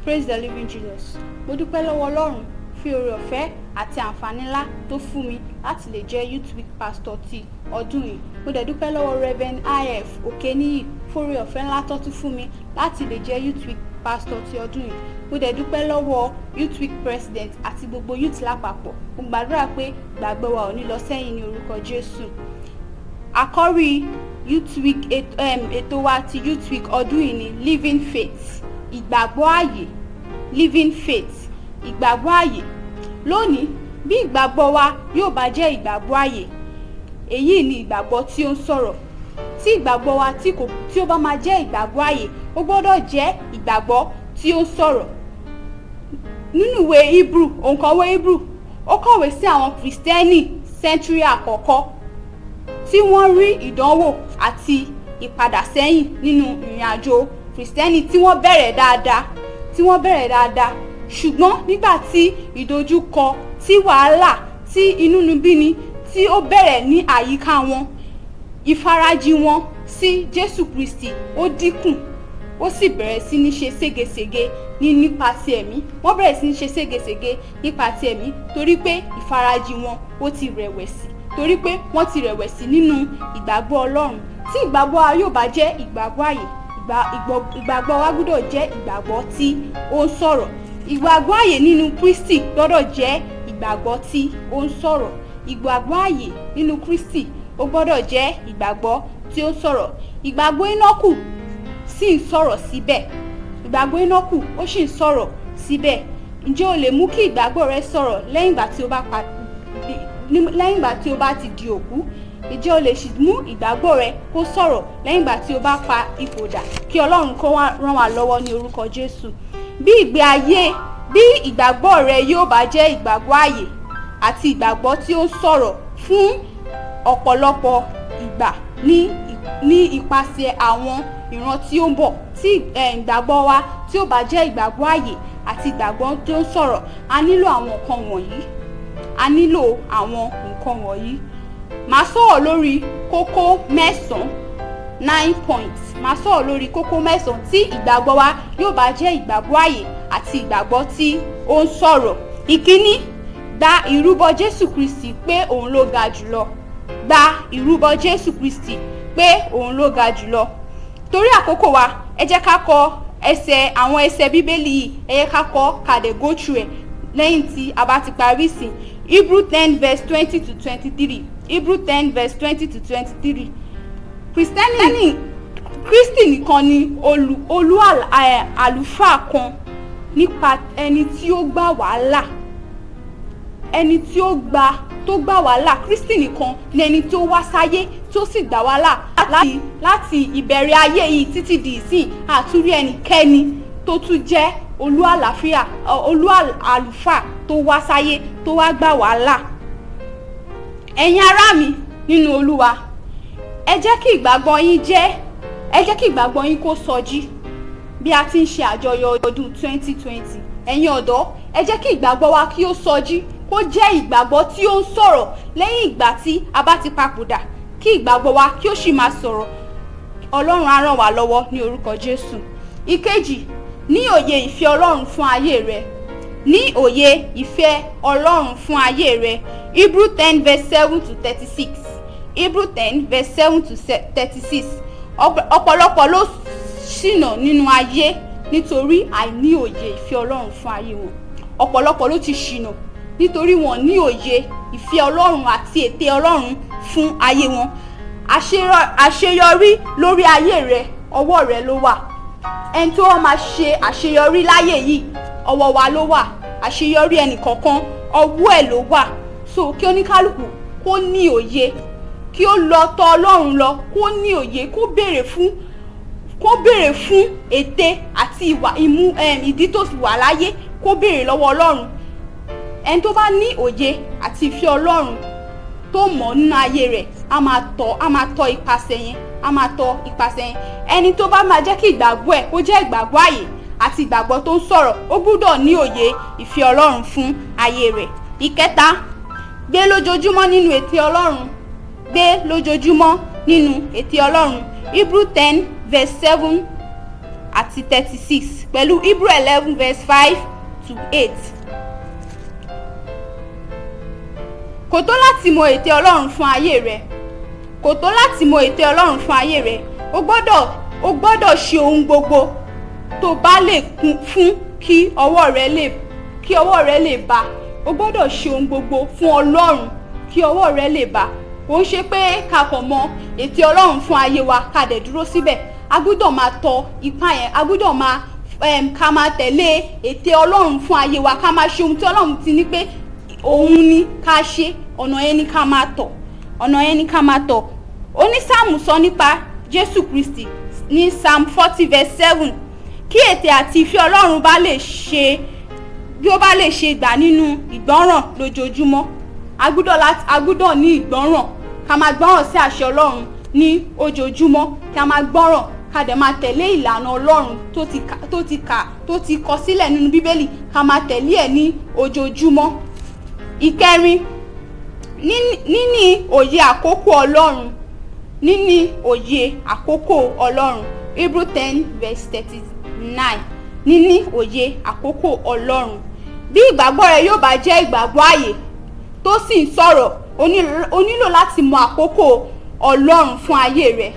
Praise the living Jesus. Mo dúpẹ́ lọ́wọ́ Ọlọ́run fún oore ọ̀fẹ́ àti àǹfààní ńlá tó fún mi láti lè jẹ́ Youth Week Pastor ti ọdún yìí. Mo dẹ̀ dúpẹ́ lọ́wọ́ Reverend I.F. Òkèníyì fún oore ọ̀fẹ́ ńlá tó tún fún mi láti lè jẹ́ Youth Week Pastor ti ọdún yìí. Mo dẹ̀ dúpẹ́ lọ́wọ́ Youth Week President àti gbogbo youth lápapọ̀. Mo gbàdúrà pé ìgbàgbọ́ wa ò ní lọ sẹ́yìn ní orúkọ Jésù. Àkọ́rí Youth Week ètò wa ti Youth Week ọdún yìí ni Living Faith, ìgbàgbọ́ ààyè. Living Faith, ìgbàgbọ́ ààyè. Lónìí, bí ìgbàgbọ́ wa yóò bá jẹ́ ìgbàgbọ́ ààyè, èyí ni ìgbàgbọ́ tí ó ń sọ̀rọ̀. Tí ìgbàgbọ́ wa tí kò tí ó bá máa jẹ́ ìgbàgbọ́ ààyè, ó gbọ́dọ̀ jẹ́ ìgbàgbọ́ tí ó ń sọ̀rọ̀. Nínú ìwé Hebrew, òǹkọ̀wé Hebrew, ó kọ̀wé sí àwọn Kìrìsìtẹ́nì century àkọ́kọ́ tí wọ́n rí ìdánwò àti ìpadàsẹ́yìn nínú ìrìn àjò Kìrìsìtẹ́nì tí wọ́n bẹ̀rẹ̀ dáadáa, tí wọ́n bẹ̀rẹ̀ dáadáa, ṣùgbọ́n nígbà tí ìdojúkọ, tí wàhálà, tí inúnibíni tí ó bẹ̀rẹ̀ ní àyíká wọn, ìfarajì wọn sí Jésù Kristi ó dínkù, ó sì bẹ̀rẹ̀ sí ní ṣe ségesège ní nípa ti ẹ̀mí. Wọ́n bẹ̀rẹ̀ sí ní ṣe ségesège nípa ti ẹ̀mí torí pé ìfarajì wọn ó ti rẹ̀wẹ̀sì, torí pé wọ́n ti rẹ̀wẹ̀sì nínú ìgbàgbọ́ Ọlọ́run. Tí ìgbàgbọ́ wa yóò bá jẹ́ ìgbàgbọ́ àyè, ìgbàgbọ́ wa gbọ́dọ̀ jẹ́ ìgbàgbọ́ tí ó ń sọ̀rọ̀. Ìgbàgbọ́ àyè nínú Kristi gbọ́dọ̀ jẹ́ ìgbàgbọ́ tí ó ń sọ̀rọ̀. Ìgbàgbọ́ àyè nínú Kristi, ó gbọ́dọ̀ jẹ́ ìgbàgbọ́ tí ó ń sọ̀rọ̀. Ìgbàgbọ́ Énọ́kù sì ń sọ̀rọ̀ síbẹ̀. Ìgbàgbọ́ Énọ́kù, ó sì ń sọ̀rọ̀ síbẹ̀. Ǹjẹ́ o lè mú kí ìgbàgbọ́ rẹ sọ̀rọ̀ lẹ́yìn ìgbà tí o bá ti di òkú? Ǹjẹ́ o lè sì mú ìgbàgbọ́ rẹ kó sọ̀rọ̀ lẹ́yìn ìgbà tí o bá pa ipò dà? Kí Ọlọ́run kó wá ràn wá lọ́wọ́ ní orúkọ Jésù. Bí ìgbé ayé, bí ìgbàgbọ́ rẹ yóò bá jẹ́ ìgbàgbọ́ ààyè àti ìgbàgbọ́ tí ó ń sọ̀rọ̀ fún ọ̀pọ̀lọpọ̀ ìgbà ní ipasẹ̀ àwọn ìran tí ó ń bọ̀, tí ìgbàgbọ́ wa tí ó bá jẹ́ ìgbàgbọ́ ààyè àti ìgbàgbọ́ tí ó ń sọ̀rọ̀, a nílò àwọn nǹkan wọ̀nyí. A nílò àwọn nǹkan wọ̀nyí. Màá sọ̀rọ̀ lórí kókó 9, nine points. Màá sọ̀rọ̀ lórí kókó 9 tí ìgbàgbọ́ wa yóò bá jẹ́ ìgbàgbọ́ ààyè àti ìgbàgbọ́ tí ó ń sọ̀rọ̀. Ìkíní, gba ìrúbọ Jésù Kristi pé òun ló ga jùlọ. Gba ìrúbọ Jésù Kristi pé òun ló ga jùlọ. Torí àkókò wa, ẹ jẹ́ ká kọ ẹsẹ̀, àwọn ẹsẹ̀ Bíbélì yìí. Ẹ jẹ́ ká kọ ká dẹ̀ go through ẹ̀ lẹ́yìn tí a bá ti parí ìsìn. Hebrew 10 verse 20 to 23. Hebrew 10 verse 20 to 23. Kristẹni, Kristi nìkan ni olú àlùfáà kan nípa ẹni tí ó gbà wá là, ẹni tí ó gbà tó gbà wá là. Kristi nìkan ni ẹni tó wá sáyé tó sì gbà wá là láti ìbẹ̀rẹ̀ ayé yìí títí di ìsìn. Àtúrí ẹnikẹ́ni tó tún jẹ́ olú àlàáfíà, olú àlùfáà tó wá sáyé tó wá gbà wá là. Ẹ̀yin ará mi nínú Olúwa, ẹ jẹ́ kí ìgbàgbọ́ yín kó sọjí bí a ti ń ṣe àjọyọ̀ ọdún 2020. Ẹ̀yin ọ̀dọ́, ẹ jẹ́ kí ìgbàgbọ́ wa kí ó sọjí, kó jẹ́ ìgbàgbọ́ tí ó ń sọ̀rọ̀ lẹ́yìn ìgbà tí a bá ti papòdà, kí ìgbàgbọ́ wa kí ó sì máa sọ̀rọ̀. Ọlọ́run á ràn wá lọ́wọ́ ní orúkọ Jésù. Ìkejì, ní òye ìfẹ́ Ọlọ́run fún ayé rẹ. Ní òye ìfẹ́ Ọlọ́run fún ayé rẹ. Hebrew 10 verse 7 to 36. Hebrew 10 verse 7 to 36. Ọ̀pọ̀lọpọ̀ ló ṣìnà nínú ayé nítorí àìní òye ìfẹ́ Ọlọ́run fún ayé wọn. Ọ̀pọ̀lọpọ̀ ló ti ṣìnà nítorí wọn ní òye ìfẹ́ Ọlọ́run àti ète Ọlọ́run fún ayé wọn. Àṣeyọrí lórí ayé rẹ, ọwọ́ rẹ ló wà. Ẹni tó wọ́n máa ṣe àṣeyọrí láyé yìí, ọwọ́ wa ló wà. Àṣeyọrí ẹnì kọ̀ọ̀kan, ọwọ́ ẹ̀ ló wà. So kí oníkálukú kó ní òye, kí ó lọ tọ̀ Ọlọ́run lọ, kó ní òye, kó béèrè fún ète àti ìwà ìmú ìdí tó fi wà láyé, kó béèrè lọ́wọ́ Ọlọ́run. Ẹni tó bá ní òye àti ìfẹ́ Ọlọ́run tó mọ̀ nínú ayé rẹ̀, á máa tọ́ ipasẹ̀ yẹn, á máa tọ́ ipasẹ̀ yẹn. Ẹni tó bá máa jẹ́ kí ìgbàgbọ́ ẹ̀ kó jẹ́ ìgbàgbọ́ àyè àti ìgbàgbọ́ tó ń sọ̀rọ̀, ó gbúdọ̀ ní òye ìfẹ́ Ọlọ́run fún ayé rẹ̀. Ìkẹta, gbé lójoojúmọ́ nínú ète Ọlọ́run. Gbé lójoojúmọ́ nínú ète Ọlọ́run. Hebrew 10 verse 7. àti 36 pẹ̀lú Hebrew 11 verse 5 to 8. Kò tó láti mọ ète Ọlọ́run fún ayé rẹ. Kò tó láti mọ ète Ọlọ́run fún ayé rẹ. O gbọ́dọ̀ ṣe ohun gbogbo tó bá lè kún fún kí ọwọ́ rẹ lè bá. O gbọ́dọ̀ ṣe ohun gbogbo fún Ọlọ́run kí ọwọ́ rẹ lè bá. Kò ń ṣe pé ká kàn mọ ète Ọlọ́run fún ayé wa, ká dẹ̀ dúró síbẹ̀. A gbọ́dọ̀ máa tọ ipá yẹn. A gbọ́dọ̀ máa ká máa tẹ̀lé ète Ọlọ́run fún ayé wa, ká máa ṣe ohun tí Ọlọ́run ti ní pé òun ni ká ṣe. Ọ̀nà yẹn ni ká máa tọ̀. Ọ̀nà yẹn ni ká máa tọ̀. Onísáàmù sọ nípa Jésù Kristi ní Psalm 40 verse 7, kí ète àti ìfẹ́ Ọlọ́run bá lè ṣe bí ó bá lè ṣe gbà nínú ìgbọ́ràn lójoojúmọ́. A gbọ́dọ̀ ní ìgbọ́ràn, ká máa gbọ́ràn sí àṣẹ Ọlọ́run ní ojoojúmọ́, ká máa gbọ́ràn, ká dẹ̀ máa tẹ̀lé ìlànà Ọlọ́run tó ti kọ sílẹ̀ nínú Bíbélì, ká máa tẹ̀lé ẹ̀ ní ojoojúmọ́. Ìkẹrin, níní òye àkókò Ọlọ́run. Níní òye àkókò Ọlọ́run, Hebrew 10 verse 39. Níní òye àkókò Ọlọ́run. Bí ìgbàgbọ́ rẹ yóò bá jẹ́ ìgbàgbọ́ ààyè tó sì ń sọ̀rọ̀, o nílò láti mọ àkókò Ọlọ́run fún ayé rẹ.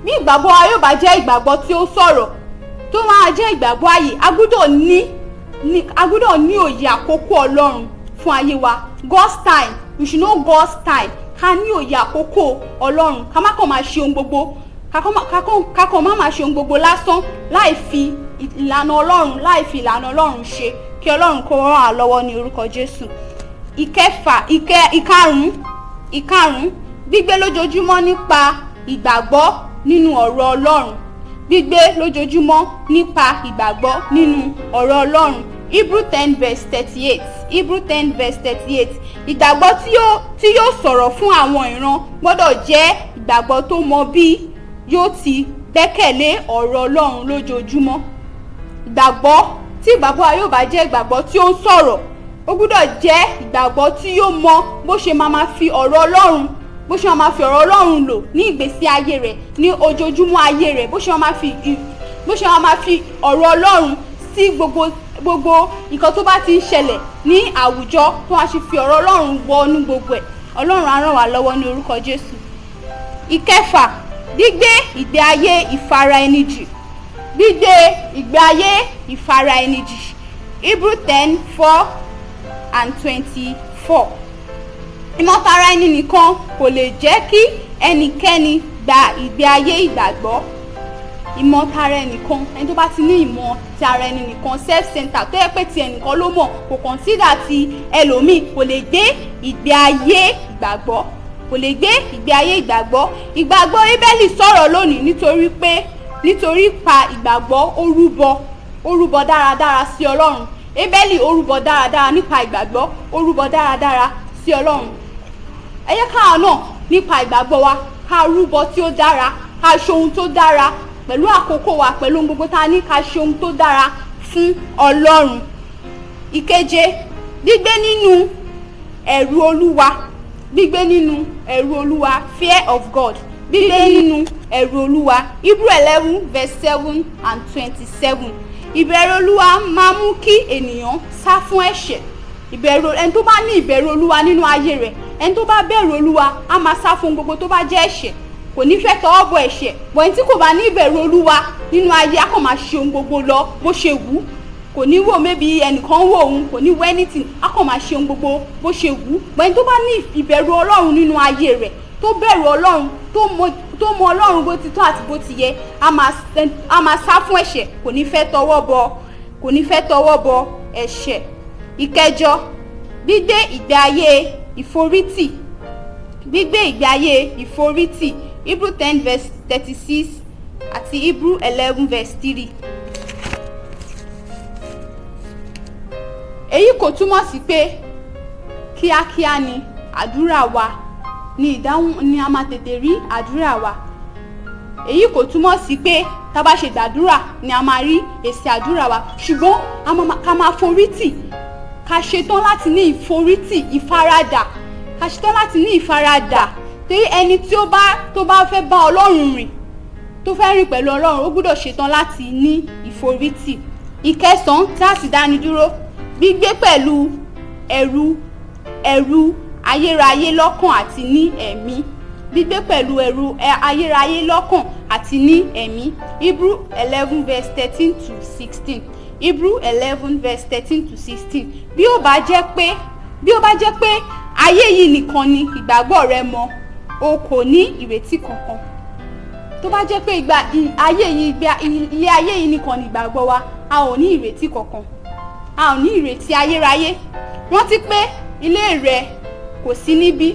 Bí ìgbàgbọ́ wa yóò bá jẹ́ ìgbàgbọ́ tí ó sọ̀rọ̀, tó máa jẹ́ ìgbàgbọ́ ààyè, a gbọ́dọ̀ ní òye àkókò Ọlọ́run fún ayé wa. God's time, we should know God's time. Ká ní òye àkókò Ọlọ́run, ká má kàn máa ṣe ohun gbogbo, ká kàn má máa ṣe ohun gbogbo lásán láì fi ìlànà Ọlọ́run ṣe. Kí Ọlọ́run kó ràn á lọ́wọ́ ní orúkọ Jésù. Ìkẹfà, ìkarùn-ún, gbígbé lójoojúmọ́ nípa ìgbàgbọ́ nínú ọ̀rọ̀ Ọlọ́run. Gbígbé lójoojúmọ́ nípa ìgbàgbọ́ nínú ọ̀rọ̀ Ọlọ́run, Hebrew 10 verse 38. Hebrew 10 verse 38. Ìgbàgbọ́ tí yóò sọ̀rọ̀ fún àwọn ìran gbọ́dọ̀ jẹ́ ìgbàgbọ́ tó mọ bí yóò ti gbẹ́kẹ̀lé ọ̀rọ̀ Ọlọ́run lójoojúmọ́. Ìgbàgbọ́ tí ìgbàgbọ́ wa yóò bá jẹ́ ìgbàgbọ́ tí ó ń sọ̀rọ̀, ó gbọ́dọ̀ jẹ́ ìgbàgbọ́ tí yóò mọ bó ṣe máa ma fi ọ̀rọ̀ Ọlọ́run bó ṣe máa ma fi ọ̀rọ̀ Ọlọ́run lò ní ìgbésí ayé rẹ̀, ní ojoojúmọ́ ayé rẹ̀, bó ṣe máa ma fi ọ̀rọ̀ Ọlọ́run sí gbogbo nǹkan tó bá ti ń ṣẹlẹ̀ ní àwùjọ, tó máa ṣe fi ọ̀rọ̀ Ọlọ́run wọnú gbogbo ẹ̀. Ọlọ́run á ràn wá lọ́wọ́ ní orúkọ Jésù. Ìkẹfà, gbígbé ìgbé ayé ìfara ẹni jì. Gbígbé ìgbé ayé ìfara ẹni jì, Hebrew 10 4 and 24. Ìmọ̀tara ẹni nìkan kò lè jẹ́ kí ẹnikẹ́ni gba ìgbé ayé ìgbàgbọ́. Ìmọ̀tara ẹnìkan, ẹni tó bá ti ní ìmọ̀ ti ara ẹni nìkan, self center, tó yẹ pé ti ẹnìkan ló mọ̀, kò consider ti ẹlòmíì, kò lè gbé ìgbé ayé ìgbàgbọ́, kò lè gbé ìgbé ayé ìgbàgbọ́. Ìgbàgbọ́ Ébẹ́lì sọ̀rọ̀ lónìí nítorí pa ìgbàgbọ́ ó rúbọ dáradára sí Ọlọ́run. Ébẹ́lì, ó rúbọ dáradára nípa ìgbàgbọ́, ó rúbọ dáradára sí Ọlọ́run. Ẹ jẹ́ káwa náà nípa ìgbàgbọ́ wa, ká rúbọ tí ó dára, ká ṣe ohun tó dára pẹ̀lú àkókò wa, pẹ̀lú ohun gbogbo tá a ní, ká ṣe ohun tó dára fún Ọlọ́run. Ìkeje, gbígbé nínú ẹ̀rù Olúwa. Gbígbé nínú ẹ̀rù Olúwa, fear of God. Gbígbé nínú ẹ̀rù Olúwa, Hebrew 11 verse 7 and 27. Ìbẹ̀rù Olúwa máa mú kí ènìyàn sá fún ẹ̀ṣẹ̀. Ìbẹ̀rù, ẹni tó bá ní ìbẹ̀rù Olúwa nínú ayé rẹ̀, ẹni tó bá bẹ̀rù Olúwa á máa sá fún gbogbo tó bá jẹ́ ẹ̀ṣẹ̀, kò ní fẹ́ tọwọ́ bọ ẹ̀ṣẹ̀. Bọ̀ ẹni tí kò bá ní ìbẹ̀rù Olúwa nínú ayé, á kàn máa ṣe ohun gbogbo lọ bó ṣe wù ú. Kò ní wò maybe ẹnìkan wò òun, kò ní wò anything, á kàn máa ṣe ohun gbogbo bó ṣe wù ú. Bọ̀ ẹni tó bá ní ìbẹ̀rù Ọlọ́run nínú ayé rẹ̀, tó bẹ̀rù Ọlọ́run, tó mọ Ọlọ́run bó ti tọ́ àti bó ti yẹ, á máa sá fún ẹ̀ṣẹ̀, kò ní fẹ́ tọwọ́ bọ ẹ̀ṣẹ̀. Ìkẹjọ, gbígbé ìgbé ayé ìforítì. Gbígbé ìgbé ayé ìforítì, Hebrew 10 verse 36 àti Hebrew 11 verse 3. Èyí kò túmọ̀ sí pé kíákíá ni àdúrà wa ní ìdáhùn ni a máa tètè rí àdúrà wa. Èyí kò túmọ̀ sí pé tá a bá ṣe gbàdúrà ni a máa rí èsì àdúrà wa, ṣùgbọ́n ká máa forítì, ká ṣetán láti ní ìforítì, ìfaradà, ká ṣetán láti ní ìfaradà, torí ẹni tí ó bá tó bá fẹ́ bá Ọlọ́run rìn. tó fẹ́ rìn pẹ̀lú Ọlọ́run, ó gbọ́dọ̀ ṣetán láti ní ìforítì. Ìkẹsàn-án tí a sì dáni dúró, gbígbé pẹ̀lú ẹ̀rù ayérayé lọ́kàn àti ní ẹ̀mí. Gbígbé pẹ̀lú ẹ̀rù ayérayé lọ́kàn àti ní ẹ̀mí. Hebrew 11 verse 13 to 16. Hebrew 11 verse 13 to 16. Bí ó bá jẹ́ pé ayé yìí nìkan ni ìgbàgbọ́ rẹ mọ, o kò ní ìrètí kankan. Tó bá jẹ́ pé ìgbà ayé yìí, ìgbà ilé ayé yìí nìkan ni ìgbàgbọ́ wa, a ò ní ìrètí kankan, a ò ní ìrètí ayérayé. Rántí pé ilé rẹ kò sí níbí.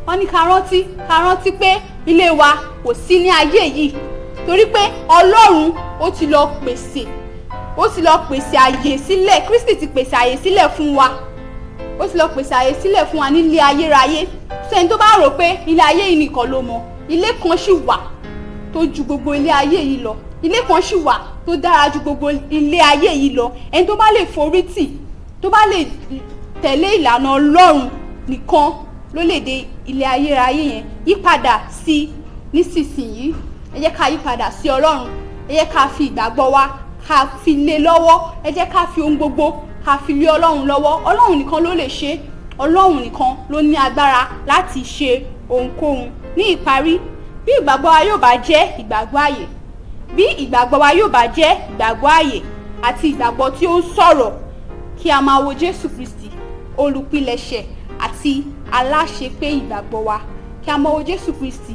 Wọ́n ní ká rántí pé ilé wa kò sí ní ayé yìí, torí pé Ọlọ́run ó ti lọ pèsè àyè sílẹ̀. Kristi ti pèsè àyè sílẹ̀ fún wa, ó ti lọ pèsè àyè sílẹ̀ fún wa nílé ayérayé. Sẹ́ni tó bá rò pé ilé ayé yìí nìkan ló mọ, ilé kan sì wà tó ju gbogbo ilé ayé yìí lọ. Ilé kan sì wà tó dára ju gbogbo ilé ayé yìí lọ. Ẹni tó bá lè forítì, tó bá lè tẹ̀lé ìlànà Ọlọ́run nìkan ló lè dé ilé ayérayé yẹn. Yípadà sí nísinsìnyí. Ẹ jẹ́ ká yípadà sí Ọlọ́run. Ẹ jẹ́ ká fi ìgbàgbọ́ wa ká fi lé lọ́wọ́. Ẹ jẹ́ ká fi ohun gbogbo ká fi lé Ọlọ́run lọ́wọ́. Ọlọ́run nìkan ló lè ṣe. Ọlọ́run nìkan ló ní agbára láti ṣe ohunkóhun. Ní ìparí, bí ìgbàgbọ́ wa yóò bá jẹ́ ìgbàgbọ́ ààyè, bí ìgbàgbọ́ wa yóò bá jẹ́ ìgbàgbọ́ ààyè àti ìgbàgbọ́ tí ó ń sọ̀rọ̀, kí a máa wo Jésù Kristi, olùpilẹ̀ṣẹ̀ àti aláṣepé ìgbàgbọ́ wa. Kí a máa wo Jésù Kristi,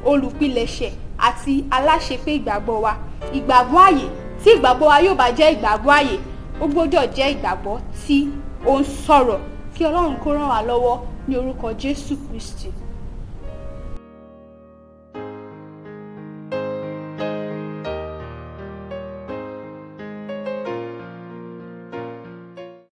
olùpilẹ̀ṣẹ̀ àti aláṣepé ìgbàgbọ́ wa. Ìgbàgbọ́ ààyè, tí ìgbàgbọ́ wa yóò bá jẹ́ ìgbàgbọ́ ààyè, ó gbọ́dọ̀ jẹ́ ìgbàgbọ́ tí ó ń sọ̀rọ̀. Kí Ọlọ́run kó ràn wá lọ́wọ́ ní orúkọ Jésù Kristi.